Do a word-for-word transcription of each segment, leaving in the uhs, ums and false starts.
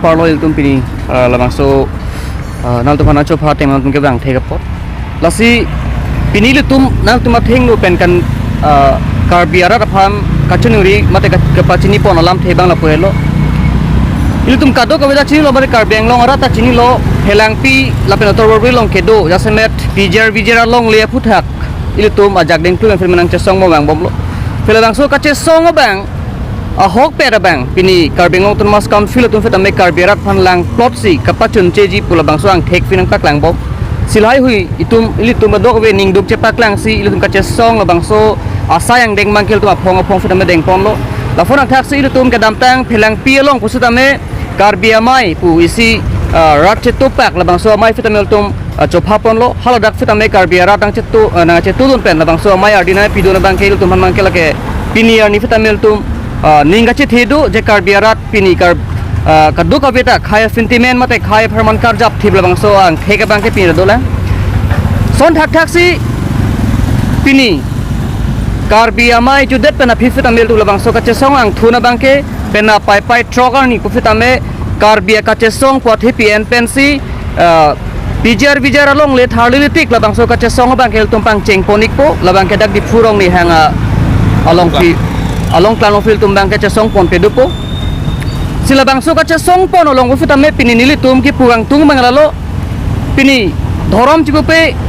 Parlo ilitum pini, ah, labangso, ah, nangtum aphan chopha atheng nangtum kevang thek apot. Lasi pini ilitum nangtum athengno pen kan, ah, Karbi arat aphan kachiningri mate ka-, kepachini pon alamthe abang lapu helo. Ilitum kadokave ta chinilo, mate Karbi Anglong arat ta chinilo, Phelangpi lapen Ator Borbil along kedo, jasemet P G R V G R alongle aphuthak ilitum ajak dengklu pen film nangchesong mo vangbomlo. Pini labangso kachesong abang, ahokpet abang, pini Karbi Anglong Autonomous Council atum sitame Karbi arat aphan langplotsi kapachuncheji pu labangso angthek pini nangpaklangbom. Si lahai hui itum, ilitum adokave ningduk chepaklangsi ilitum kachesong labangso asai angdeng abang ke ilitum aphong aphong sitame dengponlo. Lason athaksi ilitum kedamtang Phelangpi along pusitame Karbi Amei pu isi, ah, rat chetupak labangso amei sitame ilitum, ah, chopha ponlo, haladak sitame Karbi arat nangchetu, ah, nangchetudun pen labangso amei ardi nangpidun abang ke ilitum aphan abang ke lake pini arni sitame ilitum, ah, ning kachethe do je Karbi arat pini Kar-, ah, kadokave ta khei sentiment mate khei apharman karjap thip labangso angthek abang ke pini dolang. Lason thakthaksi pini Karbi Amei chudet pen aphi sitame ilitum labangso kachesong angthun abang ke penap Paipai throk arni pusitame Karbi akachesong pu athepi en pensi, ah, P G R V G R alongle tharli litik labangso kachesong abang ke ilitum pangcheng pon-ikpo, labang ke dak Diphu Rongnihang a-, alongpi, along klang ofil tum abang ke chesong ponpe dopo. Si labangso kachesong pon along pusitame pini nelitum kipu kangtung abang lalo, pini dhorom chipupe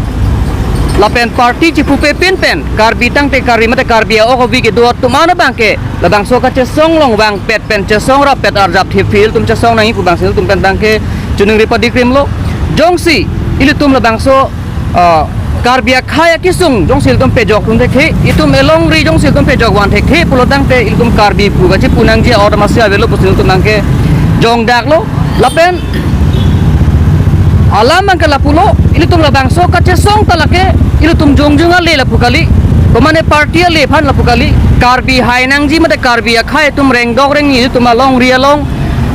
lapen party chipupe pin pen Karbi tangte Karbi mate Karbi a-ok avi kedo atum an abang ke labangso kachesong along vangpet pen chesong rappet arjap thip ilitum chesong nangji pu abang si ilitum pen abang ke chiningri padikrimlo. Jongsi ilitum labangso, ah, Karbi akhei akesung jongsi ilitum pejokdun thekthe, itum elongri jongsi ilitum pejokvan thekthe pulo tangte ilitum Karbi pu kachipu nangji a-ot masi avelo pusi ilitum abang ke jongdaklo. Lapen alam abang ke lapulo, ilitum labangso kachesong ta lake ilitum jongjung ale lapu kali, komane party ale aphan lapu kali, Karbi hai nangji mate Karbi akhei atum rengdok rengni ilitum alongri along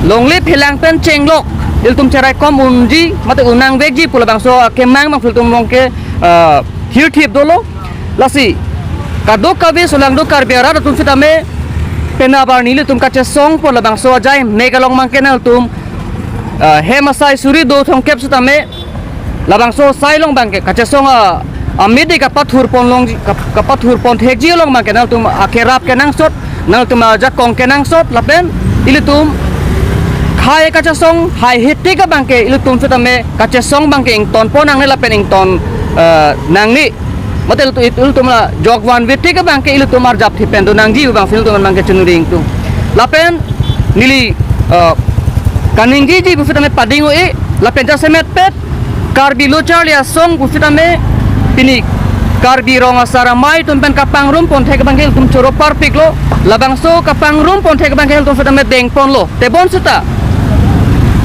longle phelang pen chenglok ilitum cheraikom unji mate un nangvekji pu labangso akemang abang ilitum along ke, ah, hirthip dolo. Lasi kadokave solangdo Karbi arat atum sitame penap arni ilitum kachesong pon labangso ajai mek along abang ke nangtum, ah, hem asai suri do thomkep sitame labangso asai along abang ke kachesong a, amidi kapathur pon long, kap-, kapathur pon thekji along abang ke nangtum akerap kenangsot, nangtum ajakong kenangsot lapen ilitum khei kachesong haihe tik abang ke ilitum sitame kachesong abang ke ington pon nangne lapen ington, eh, nangne. Mate ilitum, ilitum la jokvanve tik abang ke ilitum arjap thip pen do nangji pu abang si ilitum abang ke chiningri ingtung. Lapen neli, eh, kaningjiji pusitame pading-o-e lapen jasemetpet Karbi Lo Charli Asong pusitame pini Karbi Rong Asar Amei atum pen kapangrum pon thek abang ke ilitum choro parpiklo. Labangso kapangrum pon thek abang ke ilitum sitame dengponlo. Tebon seta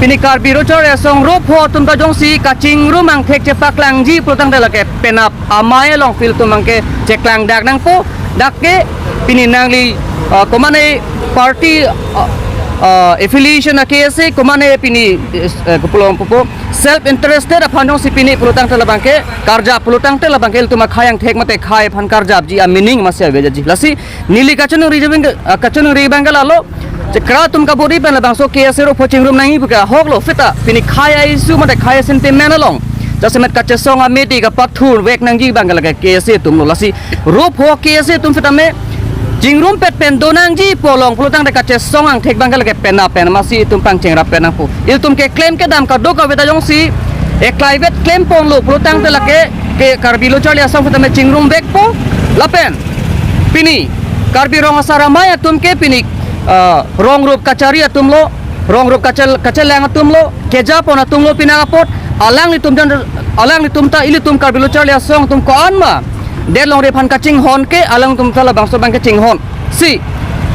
pini Karbi Lo Charli Asong ropho atum ta jongsi kachingrum angthek chepaklangji pulo tangte lake penap amei along ilitum abang ke cheklangdak nangpo. Dak ke pini nangli, ah, komane party, ah, ah, affiliation a K S A, komane pini, eh, kopulom pupo self interested aphan jongsi pini pulo tangte labang ke karjap pulo tangte labang ke ilitum akhei angthek mate khei aphan karjapji a-meaning masi aveji. Lasi neli kachiningri abang ke, ah, kachiningri abang ke lalo, chekra atum kabor-i pen labangso K S A ropho chingrum nangji pu ke ahoklo seta pini khei a-issue mate khei sentiment along jasemet kachesong amidi kapathurvek nangji abang ke lake K S A atumlo. Lasi ropho K S A atum sitame chingrumpet pen do nangji pu along pulo tangte kachesong angthek abang ke lake penap pen masi itum pangcheng rappet nangpo. Ilitum keklem kedam kadokave ta jongsi eklaivet klem ponlo pulo tangte lake ke Karbi Lo Charli Asong sitame chingrumvekpo. Lapen pini Karbi Rong Asar Amei atum ke pini, ah, rong rup kachari atumlo, rong rup kachel-, kachelang atumlo, keja pon atumlo pini apot, alanglitum jan, alanglitum ta ilitum Karbi Lo Charli Asong atum ko-an ma det longri aphan kachinghon ke alangtum ta labangso abang kachinghon. Si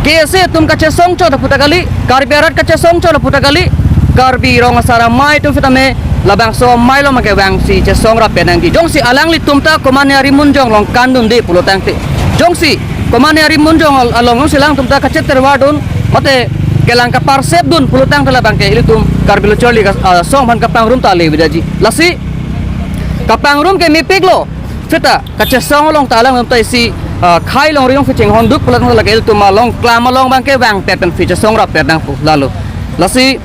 K S A atum kachesong chot lapu ta kali, Karbi arat kachesong chot lapu ta kali, Karbi Rong Asar Amei atum sitame labangso amei along abang ke vangsi chesong rappet nangji. Jongsi alanglitum ta komane ari munjong along kandunde pulo tangte, jongsi komane ari munjong al-, along jongsi alangtum ta kachetervardun mate kelang kaparsepdun pulo tangte labang ke ilitum Karbi Lo Charli As-, Asong aphan kapangrum ta ale aveji. Lasi kapangrum ke mepiklo seta kachesong along ta alanglitum ta isi, ah, khei longri alongsi chinghonduk pulo tangte lake ilitum along klam along abang ke vangpet pensi chesong rappet nangpo lalo. Lasi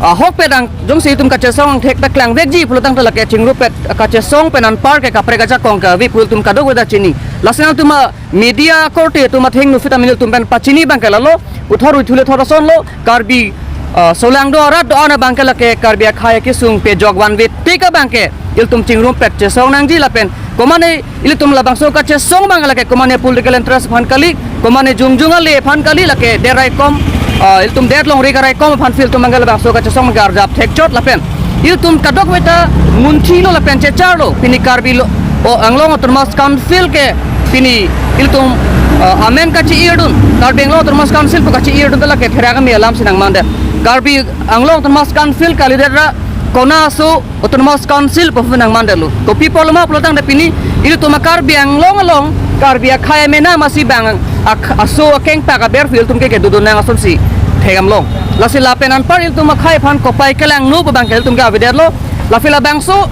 ahokpet ang jongsi itum kachesong angthek ta klangvekji pulotangte lake chingrumpet kachesong pen anpar ke kaprek ajakong kave pu itum kadokave ta chini. Lasi nangtum a media akorte atum athengno sitame ilitum pen pachini abangke lalo, puthot ruithule thot asonlo, Karbi, ah, solangdo arat do-an abangke lake Karbi akhei akesung pejok vanve tik abangke ilitum chingrumpet chesong nangji lapen komane ilitum labangso kachesong abang lake komane political interest aphan kali, komane jongjong ale aphan kali, lake det raikom, ah, ilitum det longri karaikom aphan ilitum abangke labangso kachesong abangke arjap thekchot lapen ilitum kadokave ta munthilo lapen checharlo, pini Karbi lo, o Anglong Autonomous Council ke pini ilitum, ah, amen kachi-irdun, Karbi Anglong Autonomous Council pu kachi-irdun ta lake therak ame alam si nangmandet. Karbi Anglong Autonomous Council kalidet ra kona aso Autonomous Council pu nangmandetlo. Kopi apotlo ma pulotangte pini ilitum a Karbi Anglong along Karbi akhei amena masi bang ak-, aso akengpak aber ilitum ke kedodun nang asonsi thekdamlong. Lasi lapen anpar ilitum akhei aphan kopai kelangno pu abangke ilitum ke avedetlo. Lasi labangso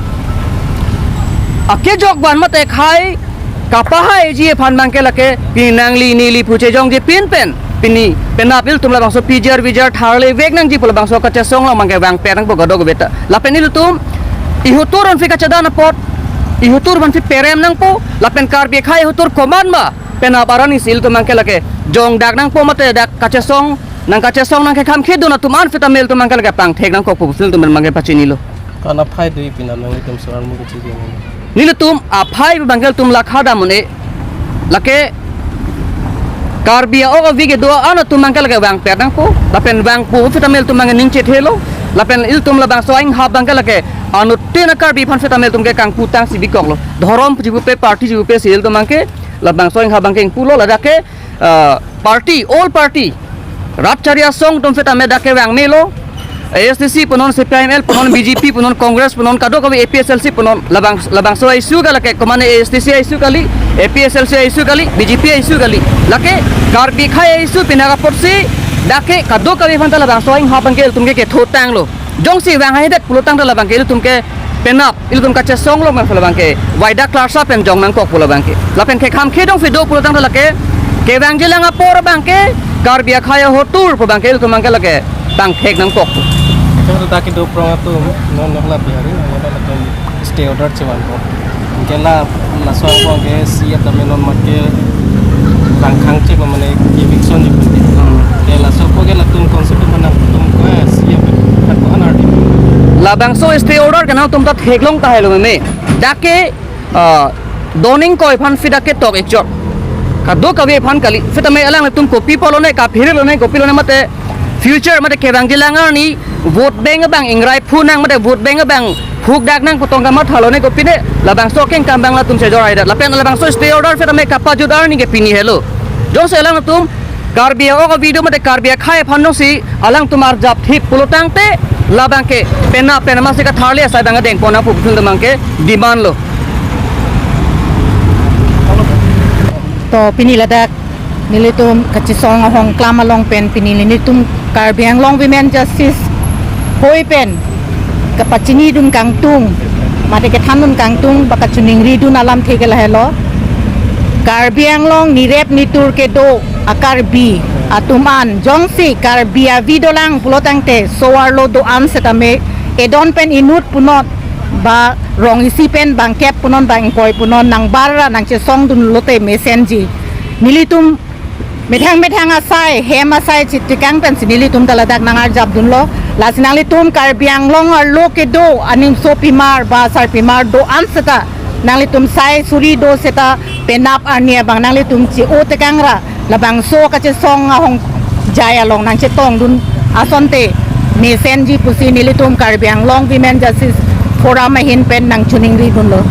akejok van mate khei kapahaiji aphan abangke lake pini nangli neli pu chejongje pin pen pini penap ilitum labangso P G R V G R tharlevek nangji pu labangso kachesong along abangke vangpet nangpo kadokave ta. Lapen ilitum ihutur anphi kachedan apot, ihutur anphi perem nangpo, lapen Karbi akhei ihutur komat ma penap arni si ilitum abangke lake jongdak nangpo mate dak kachesong nangkachesong nangkekhamkhedun atum an sitame ilitum abangke lake pangthek nangkokpo pu ilitum abangke pachinilo. Ko-an aphai do-i pini nanglitum sorarmu kachiri? Nelitum aphai abangke ilitum lakha dam un-e, lake Karbi a-ok avi kedo-an atum abangke lake vangpet nangpo, lapen vangpo sitame ilitum abangke ning chethelo, lapen ilitum labangso ahinghap abangke lake anuttin a Karbi aphan sitame ilitum ke kangputang si bikoklo. Dhorom chipupe, party chipupe si ilitum abangke labangso ahinghap abangke ingpulo, ladak ke, ah, party, all party, rat chari asong atum sitame dak ke vangmelo. A S D C punon, C P I M L punon, B J P punon, Congress punon, kadokave A P H L C punon, labang, labangso a-issue ke lake komane A S D C a-issue kali, A P H L C a-issue kali, B J P a-issue kali. Lake Karbi akhei a-issue pinaka apotsi dak ke kadokave aphan ta labangso ahinghap abangke ilitum ke kethotanglo. Jongsi vanghahedet pulotangte labangke ilitum ke penap ilitum kachesong along abang labangke waida klarsa pen jong nangkokpo labangke. Lapen kekhamkhedun aphi do pulotangte lake kevangjilang apor abangke Karbi akhei ahotur pu abangke ilitum abangke lake pangthek nangkokpo. Kevang dak kedo prong atum non nokla Bihari non nokla atum stay order chevanpo. Anke la laso angbong ke C F W non mat ke rangkhang chek lo mane eviction ni. Ke laso angbong ke latum konsep mana tum ko C F W ko anar di. Labangso stay order ke nangtum ta theklong tahai lo meme. Dak ke, ah, doning koi aphan sita ketok ikchot. Kadokave aphan kali. Sitame alanglitum kopi apotlo ne, kaphere lo ne, kopi lo ne mate future mate kevangjilang arni vote bank abang ingrai phunang mate vote bank abang hukdak nang pu tong kamathalo ne kopine, labangso akengkam abang latum chejor-aidat. Lapen labangso stay order sitame kapajut arni ke pini helo. Jongsi alangtum Karbi a-ok avi do mate Karbi akhei aphan jongsi alangtum arjap thip pulotangte labangke penap pen amatsi katharli asai abang adengpon nangpo pu ilitum abangke demand lo. To pini ladak nelitum kachesong ahongklam along pen pini nelitum Karbi Anglong Women Justice hoi pen kapachinidun kangtung mate kethandun kangtung ba kachiningridun alamthe ke lahelo. Karbi Anglong nirep nitur kedo a Karbi atum an jongsi Karbi avi dolang pulotangte so-arlo do-an setame edon pen inut punon ba rong isi pen bangkep punon ba ingkoi punon nangbar ra nangchesongdun lote mesenji. Nelitum methang methang asai, hem asai chitikang pensi nelitum ta ladak nangarjapdunlo. Lasi nanglitum Karbi Anglong arlo kedo animso pimar ba sarpimar do-an seta nanglitum sai suri do seta penap arni abang nanglitum chi-o tekang ra labangso kachesong ahongjai along nangchetongdun asonte mesenji pusi nelitum Karbi Anglong Women Justice Forum ahin pen nangchiningridunlo.